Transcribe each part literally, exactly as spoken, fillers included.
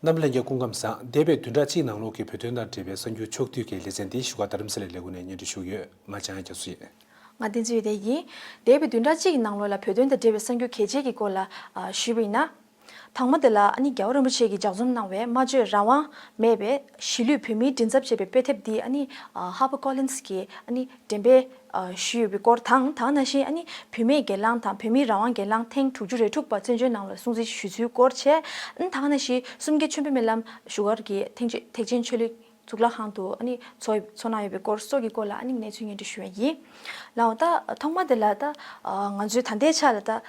རྣམ་པ་ལྷན་རྒྱས་སྐུ་ཁམས་བཟང་། འདས་པའི་བདུན་ཕྲག་གཅིག་ནང་ལོགས་ཀྱི་བོད་དོན་དང་འབྲེལ་བའི་གསར་འགྱུར་ཕྱོགས་བསྡུས་ཀྱི་ལེ་ཚན་འདི་བཞུགས་སྒར་རྡ་རམ་ས་ལའི་ལས་ཁུངས་ནས་སྙན་སྒྲོན་ཞུ་གི་ཡོད། ང་ལྕང་ཡང་རྒྱ་མཚོ་ཡིན། ང་བསྟན་འཛིན་འོད་ལྡན་ཡིན། འདས་པའི་བདུན་ཕྲག་གཅིག་གི་ནང་ལོགས་ལ་བོད་དོན་དང་འབྲེལ་བའི་གསར་འགྱུར་གལ་ཆེ་གི་སྐོར་ལ་ཨ་ཞུས་པ་ཡིན་ན། དང་པོ་དེ་ལ་ཨ་ནི་རྒྱལ་བ་རིན་པོ་ཆེ་གིས་ལྗགས་རྩོམ་གནང་བའི་སྨྲ་བརྗོད་རང་དབང་མེད་པའི་གཞིས་ལུས་བོད་མིའི་མགྲིན་ཚབ་ཅེས་པའི་དཔེ་དེབ་འདི་ཨ་ནི་ཨ་ཧར་པར་ཀོ་ལིན་སི་གིས་ཨ་ནི་འགྲེམས་སྤེལ་ཨ་ཞུས་ཡོད་པའི་སྐོར་དང་། དེ་ག་ནང་བཞིན་ཨ་ནི་བུད་མེད་སྒེར་ལངས་དང་བོད་མིའི་རང་དབང་སྒེར་ལངས་ཐེངས་དྲུག་ཅུ་རེ་དྲུག་པ་བཙན་བྱོལ་ནང་ལ་སྲུང་བརྩི་ཞུ་ཚུལ་སྐོར་བྱས། ཨ་ནི་དེ་ག་ནང་བཞིན་གསུམ་བརྒྱད་མཆོད་འབུལ་སྨོན་ལམ་བཞུགས་སྒར་གྱི་ཐེག་ཆེན་ཐེག་ཆེན་ཆོས་གླིང་གཙུག་ལག་ཁང་དུ་ཨ་ནི་ཚོགས་ཚོགས་གནང་ཡོད་པའི་སྐོར་སོགས་ཀྱི་སྐོར་ལ་ཨ་ནི་གནས་ཚུལ་སྙན་སྒྲོན་ཞུ་ཡ་ཡིན། ལགས་འོང་། ད་ཐོག་མ་དེ་ལ་ད་ང་ཚོའི་ད་ལྟའི་ཆ་ལ་ད་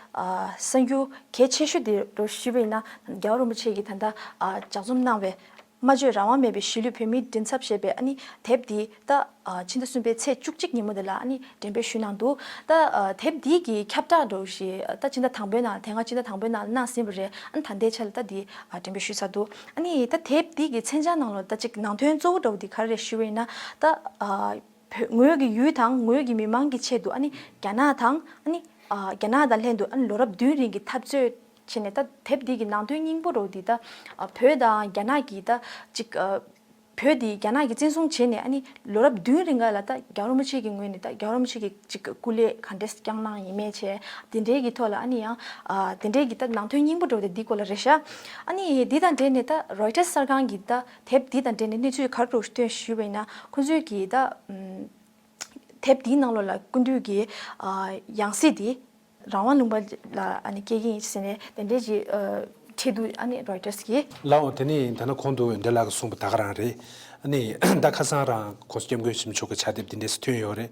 གསར་འགྱུར་གལ་ཆེ་ཤོས་དེ་རུ་ཞུས་པ་ཡིན་ན། རྒྱལ་བ་རིན་པོ་ཆེ་གིས་ད་ལྟ་ལྗགས་རྩོམ་གནང་བའི་སྨྲ་བརྗོད་རང་དབང་མེད་པའི་གཞིས་ལུས་བོད་མིའི་མགྲིན་ཚབ་ཞེས་པའི་ཨ་ནི་དེབ་འདི་ད་ཕྱི་ཟླ་གསུམ་པའི་ཚེས་བཅུ་གཅིག་ཉིན་མོ་དེ་ལ་ཨ་ནི་འགྲེམས་སྤེལ་ཞུས་གནང་འདུག་ད་དེབ་འདི་གི་ཁྱབ་བསྒྲགས་འདྲ་བོ་ཞིག་ད་ཕྱི་ཟླ་དང་པོའི་ནང་ལ། དེ་སྔ་ཕྱི་ཟླ་དང་པོའི་ནང་ལ་གནང་ཟིན་པ་རེད། ཨ་ནི་ད་ལྟའི་ཆ་ལ་ད་འདི་འགྲེམས་སྤེལ་ཞུས་ཚར་འདུག་ཨ་ནི་ད་དེབ་འདི་གི་མཚོན་བྱ་ནང་ལོགས་ད་ཅིག་ནང་དོན་གཙོ་བོ་འདྲ་བོ་འདི་ག་རེ་རེད་ཞུས་པ་ཡིན་ན། ད་བོད་ངོས་ཀྱི་ཡུལ་དང་ངོས་ཀྱི་མི་མང་གི་ཆེད་དུ་ཨ་ནི་རྒྱ་ནག་དང་ཨ་ནི་ཨ་རྒྱ་ནག་དང་ལྷན་དུ་ཨ་ནི་ལོ་རབས་བདུན་རིང་གི་འཐབ་རྩོད་བྱས་ནས། ད་དེབ་འདི་གི་ནང་དོན་སྙིང་པོ་རུ་འདི་ད་ཨ་བོད་དང་རྒྱ་ནག་གི་ད་ཅིག་ཨ་བོད་འདི་རྒྱ་ནག་གིས་བཙན་བཟུང་བྱས་ནས་ཨ་ནི་ལོ་རབས་བདུན་རིང་ག་ལ་ད་རྒྱལ་བ་རིན་པོ་ཆེ་གི་ངོས་ནས་ད་རྒྱལ་བ་རིན་པོ་ཆེ་གི་ཅིག་སྐུ་ལས་ག་འདྲས་བསྐྱངས་གནང་ཡིན་མིན་བྱས། དེ་འདྲའི་གི་ཐོག་ལ་ཨ་ནི་ཡང་ཨ་དེ་འདྲའི་གི་ད་ནང་དོན་སྙིང་པོ་འདྲ་བོ་དེ་འདི་སྐོར་ལ་རེད་ཤག་ཨ་ནི་འདི་དང་འབྲེལ་ནས་ད་རོའི་ཊར་གསར་ཁང་གི་ད་དེབ་འདི་དང་འབྲེལ་ནས་གནས་ཚུལ་ག་རེ་འདྲ་བོ་ཞིག་བཏོན་ཞུས་པ་ཡིན་ན། ཁོང་ཚོས་ཀྱིས་ད་ཨམ་དེབ་འདིའི་ནང་ལོགས་ལ་སྐུ་མདུན་གྱི་ཨ་ཡང་སྲིད་དེ་རང་དབང་ལུང་པ་ལ་ཨ་ནི་སྐྱེལ་གྱི་ཡིན་ཟེར་ནས་དེ་འདྲའི་ཅིག་ཨ་བྲིས་འདུག་ཨ་ནི་རོའི་ཊར་གྱིས། ལགས་འོང་། དེ་ནས་ད་ནི་གོང་དུ་འོད་ལྡན་ལགས་ཀྱིས་གསུངས་པ་ད་ག་རང་རེད། ཨ་ནི་ད་ཁ་སང་རང་༸གོང་ས་༸སྐྱབས་མགོན་ཆེན་པོ་མཆོག་གི་ཕྱག་དེབ་འདི་འདྲས་སུ་ཐོན་ཡོད་རེད།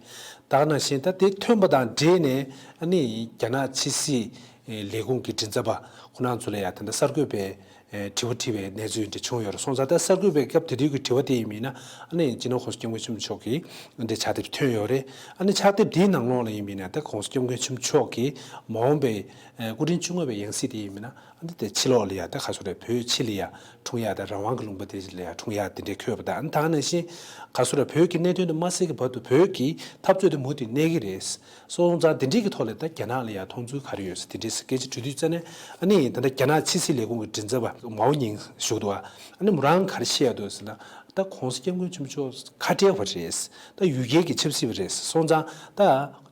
ད་ག་ནང་བཞིན་ད་དེ་ཐོན་པ་དང་འབྲེལ་ནས་ཨ་ནི་རྒྱ་ནག་ཕྱི་སྲིད་ལས་ཁུངས་ཀྱི་མགྲིན་ཚབ་པ་ཁོང་རྣམ་ཚོ་ལ་ཡང་ད་ལྟ་གསར་འགོད་པས་ཨེ་དྲི་བ་དྲིས་པའི་གནས་ཚུལ་འདི་བྱུང་ཡོད་རེད། སོང་ཙང་ད་གསར་འགོད་པའི་སྐབས་དེ་དུས་ཀྱི་དྲི་བ་དེ་ཡིན་མིན་ན། ཨ་ནི་སྤྱི་ནོར་༸གོང་ས་༸སྐྱབས་མགོན་ཆེན་པོ་མཆོག་གི་འདི་ཕྱག་དེབ་ཐོན་ཡོད་རེད། ཨ་ནི་ཕྱག་དེབ་དེའི་ནང་ལོགས་ལ་ཡིན་མིན་ན་ད་༸གོང་ས་༸སྐྱབས་མགོན་ཆེན་པོ་མཆོག་གིས་མ་འོངས་པའི་ཨེ་སྐུ་ཕྲེང་བཅུ་ལྔ་པའི་ཡང་སྲིད་དེ་ཡིན་མིན་ན། ཨ་ནི་དེ་ཕྱི་ལོགས་ལ་ཡ་ད་ག་ཚོད་རེད། བོད་ཕྱི་ལ་ཡ་འཁྲུངས་ཡ་དང་རང་དབང་གི་ལུང་པ་དེ་ལ་ཡ་འཁྲུངས་ཡ་དེ་འདྲའི་འཁོད་པ་དང་། ཨ་ནི་ད་ག་ནང་བཞིན་ག་ཚོད་རེད། བོད་ཀྱི་གནད་དོན་དེ་མ་སེལ་གྱི་བར་དུ་བོད་ཀྱི་འཐབ་རྩོད་དེ་མུ་མཐུད་གནས་ཀྱི་རེད། སོང་ཙང་དེ་འདྲའི་གི་ཐོག་ལ་ད་རྒྱ་ནག་ལ་ཡང་མཐོང་ཚུལ་ག་རེ་ཡོད་ཟེར་དེ་འདྲའི་སྐད་ཆ་དྲི་དུས་ཙ་ནས། ཨ་ནི་ད་ལྟ་རྒྱ་ནག་ཕྱི་སྲིད་ལས་ཁུངས་ཀྱི་མགྲིན་ཚབ་པ་མའོ་ཉིང་ཞུ་འདུག་ཨ་ནི་མོ་རང་ག་རེ་བཤད་ཡ་འདུག་ཟེར་ན། ད་༸གོང་ས་༸སྐྱབས་མགོན་ཆེན་པོ་མཆོག་ཁ་བྲལ་བ་རེད། ད་ཡུལ་སྐད་ཀྱི་ཆབ་སྲིད་པ་རེད། སོང་ཙང་ད་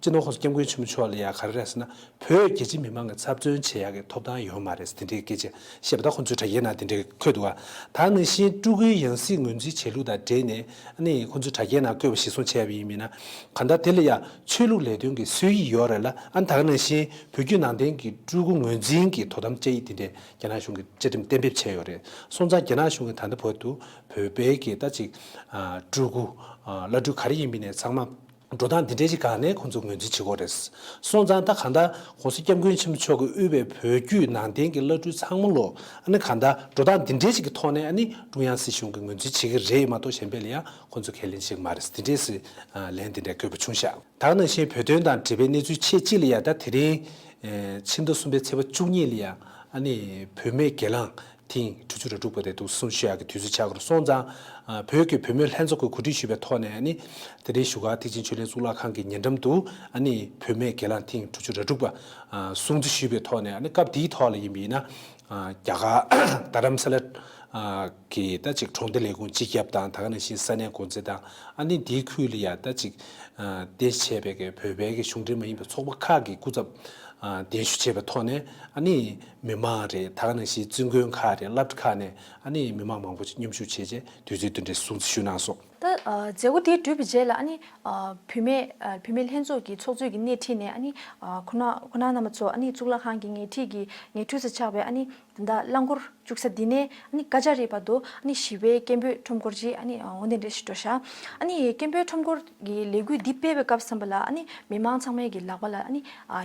སྤྱི་ནོར་༸གོང་ས་༸སྐྱབས་མགོན་ཆེན་པོ་མཆོག་ལ་ཡང་ག་རེ་རེད་ཟེར་ན། བོད་རྒྱ་ཆེ་མི་མང་གི་ཚབ་མཚོན་བྱེད་ཡག་གི་ཐོབ་ཐང་ཡོད་མ་རེད་ཟེར་དེ་འདྲའི་སྐད་ཆ་བཤད་པ་ད་ཁོང་ཚོའི་དྲ་རྒྱའི་ནང་དེ་འདྲའི་འཁོད་འདུག་ཨ། ད་ནང་བཞིན་སྤྲུལ་སྐུའི་ཡང་སྲིད་ངོས་འཛིན་བྱེད་ལུགས་དང་འབྲེལ་ནས་ཨ་ནི་ཁོང་ཚོའི་དྲ་རྒྱའི་ནང་བཀོད་པ་གཞིར་བཟུང་བྱས་པ་ཡིན་མིན་ན། གང་ལྟར་དེ་ལ་ཡང་ཆོས་ལུགས་ལས་དོན་གྱི་སྲོལ་ཡིག་ཡོད་རེད་ལ། ཨ་ནི་ད་ག་ནང་བཞིན་བོད་བརྒྱུད་ནང་བསྟན་གྱི་སྤྲུལ་སྐུ་ངོས་འཛིན་གྱི་དོ་དམ་བཅའ་ཡིག་དེ་འདྲས་རྒྱ་ནག་གཞུང་གིས་བཅའ་ཁྲིམས་གཏན་འབེབས་བྱས་ཡོད་རེད། སོང་ཙང་རྒྱ་ནག་གཞུང་གིས་ད་ལྟ་བར་དུ་བོད་པའི་གི་ད་ཅིག་ཨ་སྤྲུལ་སྐུ་ཨ་བླ་སྤྲུལ་ག་རེ་ཡིན་མིན་ནས་ཚང་མ་འགྲོ་སྟངས་འདི་འདྲའི་ཞིག་སྒང་ནས་ཁོང་ཚོ་ངོས་འཛིན་བྱེད་ཀྱི་ཡོད་རེད། སོང་ཙང་ད་གང་ལྟར་༸གོང་ས་༸སྐྱབས་མགོན་ཆེན་པོ་མཆོག་གིས་དབུས་པའི་བོད་བརྒྱུད་ནང་བསྟན་གྱི་བླ་སྤྲུལ་ཚང་མ་ལོ་ཨ་ནི་གང་ལྟར་འགྲོ་སྟངས་འདི་འདྲའི་ཞིག་གི་ཐོག་ནས་ཨ་ནི་ཀྲུང་དབྱང་སྲིད་གཞུང་གིས་ངོས་འཛིན་བྱེད་ཀྱི་རེད་མ་གཏོགས་གཞན་པ་ལ་ཡང་ཁོང་ཚོ་ཁས་ལེན་བྱེད་ཀྱི་མ་རེད། འདི་འདྲའི་སྲིད་ལན་འདི་འདྲའི་བཀོད་པ་བྱུང་ཤག་ད་ག་ནང་བཞིན་བོད་དོན་དང་འབྲེལ་བའི་གནས་ཚུལ་ཆེད་གཅིག་ལ་ཡང་ད་དེ་རིང་ཕྱི་ཟླ་གསུམ་པའི་ཚེས་པ་བཅུ་གཉིས་ལ་ཡང་ཨ་ནི་བུད་མེད་སྒེར་ལངས་ཐེངས་དྲུག་ཅུ་རེ་དྲུག་པ་དེ་འདུག་སེ་གསུང་ཞུ་ཡག་གི་དུས་ཚོད་ཆགས་ཀྱི་རེད། སོང་ཙང་ཨ་བོད་ཀྱི་བུད་མེད་ལྷན་ཚོགས་ཀྱིས་གོ་སྒྲིག་ཞུས་པའི་ཐོག་ནས་ཨ་ནི་དེ་རིང་བཞུགས་སྒར་ཐེག་ཆེན་ཆོས་གླིང་གཙུག་ལག་ཁང་གི་ཉེ་འགྲམ་དུ་ཨ་ནི་བུད་མེད་སྒེར་ལངས་ཐེངས་དྲུག་ཅུ་རེ་དྲུག་པ་ཨ་སྲུང་བརྩི་ཞུས་པའི་ཐོག་ནས། ཨ་ནི་སྐབས་དེའི་ཐོག་ལ་ཡིན་པ་ཡིན་ན་ཨ་རྒྱ་གར་རྡ་རམ་ས་ལ་ཨ་གི་ད་ཅིག་གྲོང་སྡེ་ལས་ཁུངས་སྤྱི་ཁྱབ་དང་། ད་ག་ནང་བཞིན་ས་གནས་འགོ་འཛིན་དང་། ཨ་ནི་དེའི་ཁུལ་ལ་ཡ་ད་ཅིག་ཨ་རྟེན་གཞི་བྱས་པའི་གི་བོད་པའི་གི་གཞུང་འབྲེལ་མ་ཡིན་པའི་ཚོགས་པ་ཁག་གི་སྐུ་ཚབ་ཨ་གདན་ཞུ་བྱས་པའི་ཐོག་ནས་ཨ་ནི་མི་མང་རེད། ད་ག་ནང་བཞིན་བཙུན་དགོན་ཁག་རེད། སློབ་གྲྭ་ཁག་ནས་ཨ་ནི་མི་མང་མང་པོ་ཅིག་མཉམ་ཞུགས་བྱས་རྗེས་དུས་ཚོད་འདི་འདྲའི་སྲུང་བརྩི་ཞུས་གནང་སོང་། ད་ཨ་མཛད་སྒོ་དེ་གྲུབ་པའི་རྗེས་ལ་ཨ་ནི་ཨ་བུད་མེད་ཨ་བུད་མེད་ལྷན་ཚོགས་ཀྱི་ཚོགས་གཙོས་ཀྱི་སྣེ་ཁྲིད་ནས་ཨ་ནི་ཨ་ཁོ་ན་ཁོ་ན་རྣམ་པ་ཚོ་ཨ་ནི་གཙུག་ལག་ཁང་གི་ཉེ་འཁྲིས་ཀྱི་ཉེ་འཁྲིས་སུ་ཆགས་པའི་ཨ་ནི་ད་ལྟ་རླངས་འཁོར་བཅུག་ས་འདི་ནས་ཨ་ནི་སྐར་ཆ་རེ་བར་དུ་ཨ་ནི་ཞི་བའི་སྐད་འབོད་ཁྲོམ་སྐོར་ཅིག་ཨ་ནི་འོ་འདི་འདྲ་ཞིག་འགྲོ་ཤག་ཨ་ནི་སྐད་འབོད་ཁྲོམ་སྐོར་གྱི་ལས་འགུལ་འདི་སྤེལ་བའི་སྐབས་ཙམ་པ་ལ་ཨ་ནི་མི་མང་ཚང་མའི་གི་ལག་པ་ལ་ཨ་ནི་ཨ་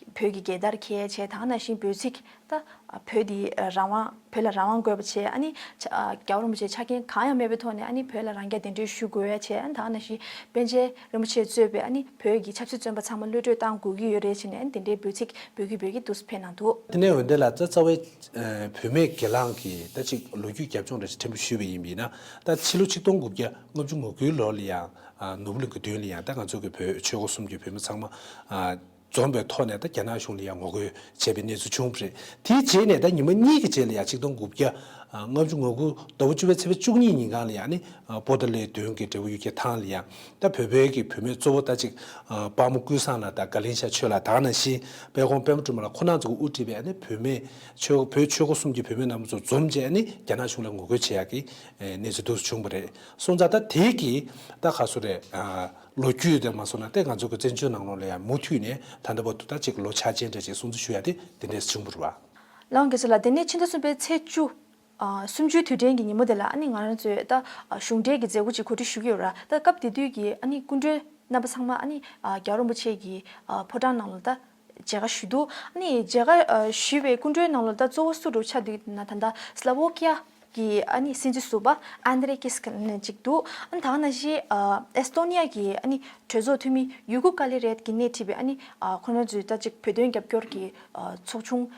བོད་ཀྱི་རྒྱལ་དར་འཁྱེར་བྱས། ད་ག་ནང་བཞིན་འབོད་ཚིག་ད་བོད་འདི་རང་དབང་བོད་ལ་རང་དབང་དགོས་པ་བྱས། ཨ་ནི་ཆ་རྒྱལ་བ་རིན་པོ་ཆེ་ཆ་རྐྱེན་གང་ཡང་མེད་པའི་ཐོག་ནས་ཨ་ནི་བོད་ལ་རང་རྐྱ་གདན་འདྲེན་ཞུ་དགོས་པ་བྱས། ཨ་ནི་ད་ག་ནང་བཞིན་པཎ་ཆེན་རིན་པོ་ཆེ་གཙོས་པའི་ཨ་ནི་བོད་ཀྱི་ཆབ་སྲིད་བཙོན་པ་ཚང་མ་གློད་གྲོལ་གཏང་དགོས་ཀྱི་ཡོད་རེད་བྱས་ནས། ཨ་ནི་དེ་འདྲའི་འབོད་ཚིག་འབོད་ཀྱི་འབོད་ཀྱི་འདུག་སེ་ཕེབས་གནང་འདུག་དེ་ནས་འོན་ཏེ་ལ་རྩ་རྩ་བའི་ཨ་བུད་མེད་སྒེར་ལངས་ཀྱི་ད་ཅིག་ལོ་རྒྱུས་རྒྱབ་ལྗོངས་འདྲ་ཞིག་ཕྲན་བུ་ཞུས་པ་ཡིན་པ་ཡིན་ན། ད་ཕྱི་ལོ་ཆིག་སྟོང་དགུ་བརྒྱ་ལྔ་བཅུ་ང་དགུའི་ལོ་ལ་ཡང་ཨ་ནོར་བུ་གླིང་གི་མདུན་ལ་ཡང་ད་ང་ཚོ་གི་བོད་ཆོལ་ཁ་གསུམ་གྱི་བུད་མེད་ཚང་མ་ཨ་འཛོམས་པའི་ཐོག་ནས་ད་རྒྱ་ནག་གཞུང་ལ་ཡང་ངོ་རྒོལ་བྱས་པའི་གནས་ཚུལ་བྱུང་བ་རེད། དེའི་རྗེས་ནས་ད་ཉི་མ་གཉིས་ཀྱི་རྗེས་ལ་ཡང་ཆིག་སྟོང་དགུ་བརྒྱ་ ལྔ་བཅུ་ང་དགུ་ཟླ་བ་བཅུ་པའི་ཚེས་པ་བཅུ་གཉིས་ཉིན་གང་ལ་ཡང་ནི་པོ་ཏཱ་ལའི་མདུན་གྱི་འབྲས་བུ་གཡུ་རྒྱལ་ཐང་ལ་ཡང་ད་བོད་པའི་གི་བུད་མེད་གཙོ་བོ་ད་ཅིག་དཔལ་མོ་ཀུན་བཟང་ལགས་དང་དགའ་ལན་ཤ་ཆོས་ལགས་དག་ནང་བཞིན་དཔལ་ཁོང་པདྨ་སྒྲོལ་མ་ལགས་ཁོང་རྣམ་ཚོ་གིས་དབུ་ཁྲིད་པའི་ཨ་ནི་བུད་མེད་ཆོས་བོད་ཆོལ་ཁ་གསུམ་གྱི་བུད་མེད་རྣམ་པ་ཚོ་འཛོམས་བྱས་ཨ་ནི་རྒྱ་ནག་གཞུང་ལ་ངོ་རྒོལ་བྱེད་ཡག་གི་གནས་ཚུལ་འདུག་སེ་བྱུང་བ་རེད། སོང་ཙང་ད་དེ་གི་ད་ག་སུ་རེད། ལོ་རྒྱུས་དེ་མ་སོང་ན་ཏེ་ང་ཚོ་གི་བཙན་བྱོལ་ནང་ལོགས་ལ་ཡང་མུ་མཐུད་ནས་ད་ལྟ་བར་དུ་ད་ཅིག་ལོ་འཆར་ཅན་འདྲ་ཅིག་སྲུང་བརྩི་ཞུ་ཡ་དེ་དེ་འདྲས་བྱུང་བ་རེད་བ། ལགས་འོང་རྒན་ལགས། དེ་ནས་ཕྱི་ཟླ་གསུམ་པའི་ཚེས་བཅུ། ཨ་གསུམ་བཅུའི་དུས་དྲན་གྱི་ཉིན་མོ་དེ་ལ་ཨ་ནི་ང་རང་ཚོས་ད་གཞུང་འབྲེལ་གྱི་མཛད་སྒོ་ཅིག་གོ་སྒྲིག་ཞུ་གི་ཡོད་ར། ད་སྐབས་དེ་དུས་ཀྱི་ཨ་ནི་སྐུ་མགྲོན་རྣམ་པ་ཚང་མ་ཨ་ནི་རྒྱལ་བ་རིན་པོ་ཆེ་གི་ཕོ་བྲང་ནང་ལ་ད་མཇལ་ཁ་ཞུས་འདུག་ཨ་ནི་མཇལ་ཁ་ཞུས་པའི་སྐུ་མགྲོན་ནང་ལ་ད་གཙོ་བོ་སུ་འདྲ་ཆགས་འདུག་ན་ད་ལྟ་སླ་བོ་ཀི་ཡ་གི་ཨ་ནི་སྲིད་འཛིན་ཟུར་པ་ཨན་དྲེ་ཀིས་ཀ་ནས་གཅིག་འདུག་ཨ་ནི་ད་ག་ནང་བཞིན་ཨེ་སི་ཏོ་ནི་ཡ་གི་ཨ་ནི་གྲོས་ཚོགས་འཐུས་མི་ཡུ་གུ་ཀ་ལི་རེད་ཀྱིས་སྣེ་ཁྲིད་པའི་ཨ་ནི་ཁོ་རང་ཚོའི་ད་ཅིག་བོད་དོན་རྒྱབ་སྐྱོར་གྱི་ཚོགས་ཆུང་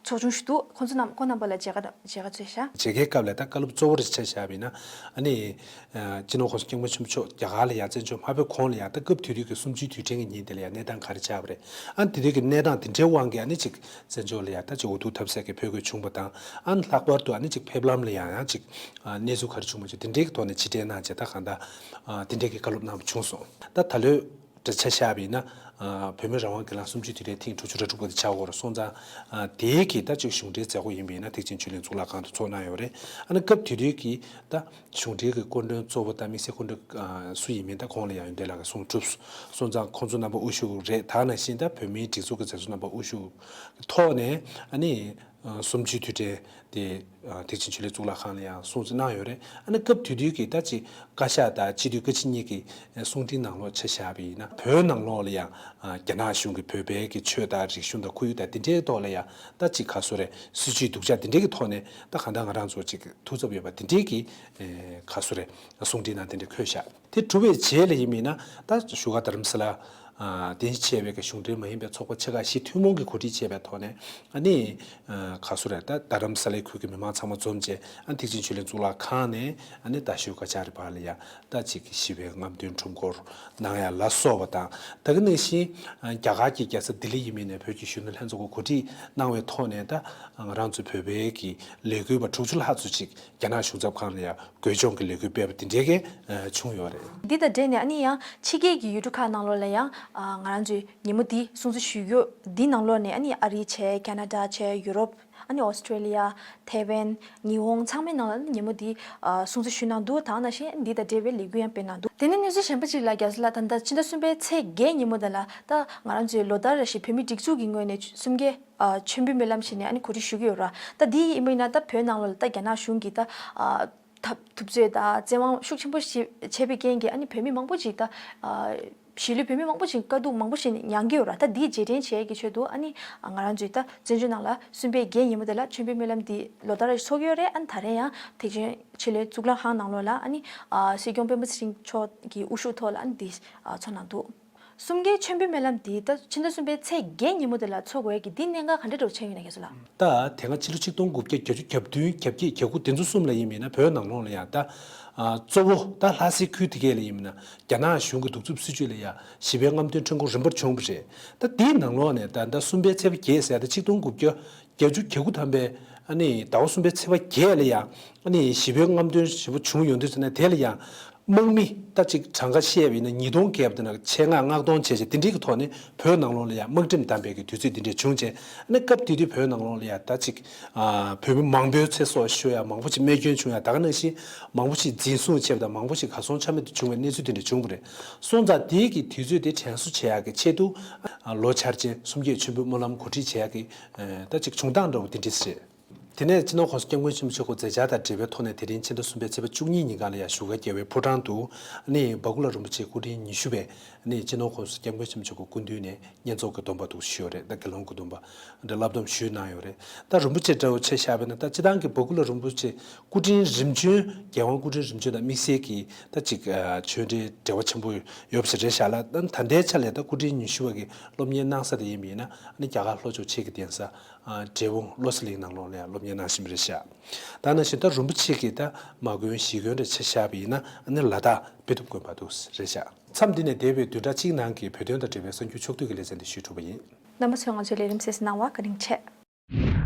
ཚོགས་ཆུང་ཞིག་འདུག་ཁོང་ཚོ་རྣམས་ཁོང་རྣམ་པ་ལ་མཇལ་ཁ་མཇལ་ཁ་བསྩལ་ཤག་མཇལ་ཁའི་སྐབས་ལ་ད་བཀའ་སློབ་གཙོ་བོ་རེ་ཆ་བཞག་པ་ཡིན་ན་ཨ་ནི། སྤྱི་ནོར་༸གོང་ས་༸སྐྱབས་མགོན་ཆེན་པོ་མཆོག་རྒྱ་གར་ལ་ཡང་བཙན་བྱོལ་མ་ཕེབས་གོང་ལ་ཡང་ད་སྐབས་དེ་དུས་ཀྱི་གསུམ་བཅུའི་དུས་དྲན་གྱི་ཉིན་དེ་ལ་ཡང་གནས་སྟངས་ག་རེ་ཆགས་པ་རེད། ཨ་ནི་དེ་དུས་ཀྱི་གནས་སྟངས་དེ་འདྲའི་དབང་གིས་ཨ་ནི་ཅིག་བཙན་བྱོལ་ལ་ཡང་ད་ཅིག་འུ་ཐུག་ཐབས་ཟད་ཀྱི་ཕེབས་དགོས་བྱུང་བ་དང་། ཨ་ནི་ལྷག་པར་དུ་ཨ་ནི་ཅིག་ཕེབས་ལམ་ལ་ཡང་ཡང་ཅིག་གནས་ཚུལ་ག་རེ་བྱུང་མ་བྱུང་དེ་འདྲའི་གི་ཐོག་ནས་ཕྱིར་དྲན་གནང་བྱས། ད་གང་ལྟར་དེ་འདྲའི་གི་བཀའ་སློབ་གནང་བ་བྱུང་སོང་། ད་ད་ལོའི་འདྲ་ཆ་བཞག་པ་ཡིན་ན། བོད་མི་རང་དབང་སྒེར་ལངས་གསུམ་བཅུའི་དུས་དྲན་ཐེངས་དྲུག་ཅུ་རེ་དྲུག་པ་དེ་ཆགས་ཡོད་རེད། སོང་ཙང་དེའི་གི་ད་ཅིག་གཞུང་འབྲེལ་མཛད་སྒོ་ཡིན་པ་ཡིན་ན་ཐེག་ཆེན་ཆོས་གླིང་གཙུག་ལག་ཁང་དུ་ཚོགས་གནང་ཡོད་རེད། ཨ་ནི་སྐབས་དེ་དུས་ཀྱི་ད་གཞུང་འབྲེལ་གྱི་སྐུ་མགྲོན་གཙོ་བོ་དང་དམིགས་བསལ་སྐུ་མགྲོན་སུ་ཡིན་མིན་ད་ཁོང་ལ་ཡང་ཡོན་ཏན་ལགས་ཀྱིས་གསུང་གྲུབ་སོང་། སོང་ཙང་ཁོང་ཚོ་རྣམ་པ་དབུ་བཞུགས་རེད། ད་ནང་བཞིན་ད་བོད་མིའི་སྒྲིག་འཛུགས་ཀྱི་མཛད་གཙོ་རྣམ་པ་དབུ་བཞུགས་ཀྱི་ཐོག་ནས་ཨ་ནི། གསུམ་བཅུའི་དུས་དྲན་དེ་ཐེག་ཆེན་ཆོས་གླིང་གཙུག་ལག་ཁང་ལ་ཡང་སྲུང་བརྩི་གནང་ཡོད་རེད། ཨ་ནི་སྐབས་དེ་དུས་ཀྱི་ད་ཅིག་བཀའ་ཤག་དང་སྤྱི་འཐུས་བཀའ་སྤྱི་གཉིས་ཀྱི་གསུང་འཕྲིན་ནང་ལོགས་ཆ་བཞག་པ་ཡིན་ན་བོད་ནང་ལོགས་ལ་ཡང་རྒྱ་ནག་གཞུང་གིས་བོད་པའི་གི་ཆོས་དང་རིག་གཞུང་དང་ཁོར་ཡུག་དང་དེ་འདྲའི་ཐོག་ལ་ཡང་ད་ཅིག་ག་ཚོད་རེད། སྲིད་བྱུས་སྡུག་ཅག་དེ་འདྲའི་གི་ཐོག་ནས་ད་གང་ལྟར་ང་རང་ཚོ་ཅིག་ཐུགས་འཚབ་ཡོད་པ་དེ་འདྲའི་གི་ག་ཚོད་རེད། གསུང་འཕྲིན་ནང་དེ་འདྲ་འཁོད་བཞག་དེ་གྲུབ་པའི་རྗེས་ལ་ཡིན་མིན་ན་ད་བཞུགས་སྒར་རྡ་རམ་ས་ལ། དེ་བཞིན་གཤེགས་པའི་གཞུང་འབྲེལ་མ་ཡིན་པའི་ཚོགས་པ་ཆེ་ཁག་བཞི་ཐུན་མོང་གིས་གོ་སྒྲིག་བྱས་པའི་ཐོག་ནས་ཨ་ནི། ག་ཚོད་རེད། ད་རྡ་རམ་ས་ལའི་ཁུལ་གྱི་མི་མང་ཚང་མ་འཛོམས་བྱས་ཨ་ནི་ཐེག་ཆེན་ཆོས་གླིང་གཙུག་ལག་ཁང་ནས་ཨ་ནི་རྡ་ཤོད་ཀ་ཅ་རི་བར་ལ་ཡ་ད་ཅིག་ཞི་བའི་རྔམ་སྟོན་ཁྲོམ་སྐོར་གནང་ཡ་ལ་སོགས་པ་དང་། ད་ག་ནང་བཞིན་རྒྱ་གར་གྱི་རྒྱལ་ས་ལྡི་ལི་ཡིན་མིན་ནས་བོད་ཀྱི་གཞོན་ནུ་ལྷན་ཚོགས་ཀྱིས་གོ་སྒྲིག་གནང་བའི་ཐོག་ནས་ད་ང་རང་ཚོ་བོད་པའི་གི་ལས་འགུལ་བ་དྲུག་ཅུ་ལྷག་ཙམ་ཅིག་རྒྱ་ནག་གཞུང་ཚབ་ཁང་ལ་ཡ། དགོས་སྦྱོང་གི་ལས་འགུལ་སྤེལ་བ་དེ་འདྲའི་གི་བྱུང་ཡོད་རེད། འདི་དང་འབྲེལ་ནས་ཨ་ནི་ཡང་ཕྱི་རྒྱལ་གྱི་ཡུལ་གྲུ་ཁག་ནང་ལོགས་ལ་ཡང་ང་རང་ཚོའི་ཉིན་མོ་འདི་སྲུང་བརྩི་ཞུ་རྒྱུ་འདི་ནང་ལོགས་ནས་ཨ་ནི་ཨ་རི་བྱས། ཁ་ན་ཌ་བྱས། ཡུ་རོབ། ཨ་ནི་ཨོ་སི་ཀྲེ་ལི་ཡ། ཐའེ་ཝན། ཉི་ཧོང་ཚང་མའི་ནང་ལ་ཉིན་མོ་འདི་སྲུང་བརྩི་ཞུས་གནང་འདུག་དེ་ནང་བཞིན་འདི་དང་འབྲེལ་བའི་ལས་འགུལ་ཡང་སྤེལ་གནང་འདུག་དེ་ནས་གནས་ཚུལ་གཞན་པ་ཅིག་ལ་རྒྱ་ཟེར་ལ་ད་ལྟ་ཕྱི་ཟླ་གསུམ་པའི་ཚེས་བརྒྱད་ཉིན་མོ་དེ་ལ་ད་ང་རང་ཚོའི་ལོ་ལྟར་རེ་བཞིན་བོད་མིའི་སྒྲིག་འཛུགས་ཀྱི་ངོས་ནས་གསུམ་བརྒྱད། ཨ་མཆོད་འབུལ་སྨོན་ལམ་ཞེས་ནས་ཨ་ནི་གོ་སྒྲིག་ཞུ་གི་ཡོད་ར། ད་འདི་ཡིན་པ་ཡིན་ན་ད་བོད་ནང་ལོགས་ལ་ད་རྒྱ་ནག་གཞུང་གིས་ད་ཨ་ཐབས་ཐུབ་ཚོད་དང་བཙན་དབང་ཤུགས་ཆེན་པོ་ཞིག་བྱས་པའི་རྐྱེན་གྱིས་ཨ་ནི་བོད་མི་མང་པོ་ཅིག་ད་ཨ་གཞིས་ལུས་བོད་མི་མང་པོ་ཅིག་དཀའ་སྡུག་མང་པོ་ཞིག་མྱངས་ཀྱི་ཡོད་ར། ད་འདི་རྗེས་དྲན་བྱེད་ཀྱི་ཆེད་དུ་ཨ་ནི་ང་རང་ཚོས་ད་བཙན་བྱོལ་ནང་ལ་གསུམ་པའི་བརྒྱད་ཉིན་མོ་དེ་ལ་མཆོད་འབུལ་སྨོན་ལམ་འདི་ལོ་ལྟར་རེ་ཚོགས་ཀྱི་ཡོད་རེད། ཨ་ནི་ད་རེས་ཡང་ཐེག་ཆེན་ཆོས་གླིང་གཙུག་ལག་ཁང་ནང་ལོགས་ལ་ཨ་ནི་ཨ་སྲིད་སྐྱོང་སྤེན་པ་ཚེ་རིང་མཆོག་གི་དབུ་བཞུགས་ཐོག་ལ་ཨ་ནི་འདི་ཨ་ཚོགས་གནང་འདུག་གསུམ་ཀའི་མཆོད་འབུལ་སྨོན་ལམ་འདི་ད་ཕྱི་ཟླ་གསུམ་པའི་ཚེས་བརྒྱད་ཉིན་མོ་དེ་ལ་ཚོགས་དགོས་ཀྱི་འདི་གནད་འགག་ག་འདྲ་འདྲ་བོ་ཆགས་ཡོད་ན་རྒན་ཟེར་ལགས། ད་དེ་སྔ་ཕྱི་ལོ་ཆིག་སྟོང་དགུ་བརྒྱ་བརྒྱད་ཅུ་གྱ་བདུན་གྱ་བརྒྱད་གྱ་དགུ་དེ་ཚོ་གསུམ་ལ་ཡིན་མིན་ན་བོད་ནང་ལོགས་ལ་ཡང་ད་གཙོ་བོ་ད་ལྷ་སའི་ཁུལ་དེ་གས་ལ་ཡིན་མིན་ན་རྒྱ་ནག་གཞུང་གི་གདུག་རྩུབ་སྲིད་བྱུས་ལ་ཡང་ཞི་བའི་རྔམ་སྟོན་ཁྲོམ་སྐོར་རིམ་པར་བྱུང་བ་རེད། ད་དེའི་ནང་ལོགས་ནས་ད་ད་གསུམ་པའི་ཚེས་པ་བརྒྱད་ཟེར་ད་ཆིག་སྟོང་དགུ་བརྒྱ་བརྒྱད་ཅུ་གྱ་དགུ་ཐམ་པའི་ཨ་ནི་ཟླ་བ་གསུམ་པའི་ཚེས་པ་བརྒྱད་ལ་ཡང་ཨ་ནི་ཞི་བའི་རྔམ་སྟོན་ཞེ་པོ་བྱུང་ཡོང་དུས་ཙམ་ནས་དེ་ལ་ཡང་། དམག་མི་ད་ཅིག་གྲངས་ཀ་བཤད་པ་ཡིན་ན་ཉིས་སྟོང་བརྒལ་བ་དེ་ན་ཆེད་མངགས་མངགས་གཏོང་བྱས་བྱས་དེ་འདྲའི་གི་ཐོག་ནས་བོད་ནང་ལོགས་ལ་ཡང་དམག་ཁྲིམས་བསྡམས་པའི་གི་དུས་ཚོད་དེ་འདྲས་བྱུང་བྱས་ཨ་ནི་སྐབས་དེ་དུས་བོད་ནང་ལོགས་ལ་ཡང་ད་ཅིག་ཨ་བོད་མི་མང་པོའི་ཚེ་སྲོག་ཤོར་ཡ་མང་པོ་ཞིག་རྨས་སྐྱོན་བྱུང་ཡ་ད་ག་ནང་བཞིན་མང་པོ་ཞིག་འཛིན་བཟུང་བྱས་པ་དང་མང་པོ་ཞིག་གར་སོང་ཆ་མེད་དུ་བྱུང་བའི་གནས་ཚུལ་དེ་འདྲས་བྱུང་བ་རེད། སོང་ཙང་དེའི་གི་དུས་ཚོད་དེ་དྲན་གསོ་བྱེད་ཡ་གི་ཆེད་དུ་ཨ་ལོ་འཆར་ཅན་གསུམ་བརྒྱད་མཆོད་འབུལ་སྨོན་ལམ་གོ་སྒྲིག་བྱེད་ཡ་གི་ཨ་ད་ཅིག་བྱུང་སྟངས་འདྲ་བོ་དེ་འདྲས་རེད། དེ་ནས་སྤྱི་ནོར་༸གོང་ས་༸སྐྱབས་མགོན་ཆེན་པོ་མཆོག་གི་མཛད་འཆར་དང་འབྲེལ་བའི་ཐོག་ནས་དེ་རིང་ཕྱི་ཟླ་གསུམ་པའི་ཚེས་པ་བཅུ་གཉིས་ཉིན་གང་ལ་ཡང་བཞུགས་སྒར་རྒྱལ་བའི་ཕོ་བྲང་དུ་ནི་བ་ཀུ་ལ་རིན་པོ་ཆེ་སྐུ་ཕྲེང་ཉི་ཤུ་པས་ནི་སྤྱི་ནོར་༸གོང་ས་༸སྐྱབས་མགོན་ཆེན་པོ་མཆོག་གི་སྐུ་མདུན་ནས་བསྙེན་རྫོགས་ཀྱི་སྡོམ་པ་འདུག་ཞུས་ཡོད་རེད། ད་དགེ་སློང་གི་སྡོམ་པ་འདི་བསླབ་སྡོམ་ཞུས་གནང་ཡོད་རེད། ད་རིན་པོ་ཆེ་འདྲ་བོ་ཆ་བཞག་པ་ཡིན་ན་ད་སྤྱི་བཏང་གི་བ་ཀུ་ལ་རིན་པོ་ཆེ་སྐུ་ཕྲེང་རིམ་བྱོན་རྒྱལ་དབང་སྐུ་ཕྲེང་རིམ་བྱོན་དང་དམིགས་བསལ་གྱི་ད་ཅིག་ཆོས་འབྲེལ་འབྲེལ་བ་ཆེན་པོ་ཡོད་པ་ཞིག་རེད་ཤག་ལ། ད་ད་ལྟའི་ཆ་ལ་ད་སྐུ་ཕྲེང་ཉི་ཤུ་པ་གི་སློབ་གཉེར་གནང་ས་དེ་ཡིན་པ་ཡིན་ན་ནི་རྒྱ་གར་ལྷོ་ཕྱོགས་ཆོས་ཀྱི་གདན་ས། འབྲས་སྤུངས་བློ་གསལ་གླིང་ནང་ལོགས་ལ་ཡང་སློབ་གཉེར་གནང་བཞིན་པ་རེད་ཤག་ད་ནང་བཞིན་ད་རིན་པོ་ཆེ་གིས་ད་མ་དགོན་གཞིས་དགོན་རེ་ཆ་བཞག་པ་ཡིན་ན་ཨ་ནི་ལ་དྭགས་དཔེ་ཐུབ་དགོན་པ་དུ་རེད་ཤག་མཚམས་འདི་ནས་འདས་པའི་བདུན་ཕྲག་གཅིག་ནང་གི་བོད་དོན་དང་འབྲེལ་བའི་གསར་འགྱུར་ཕྱོགས་བསྡུས་ཀྱི་ལེ་ཚན་འདི་ཞུས་གྲུབ་པ་ཡིན། རྣམ་པ་ཚོས་ང་ཚོའི་ལས་རིམ་གསན་གཟིགས་གནང་བར་བཀའ་དྲིན་ཆེ།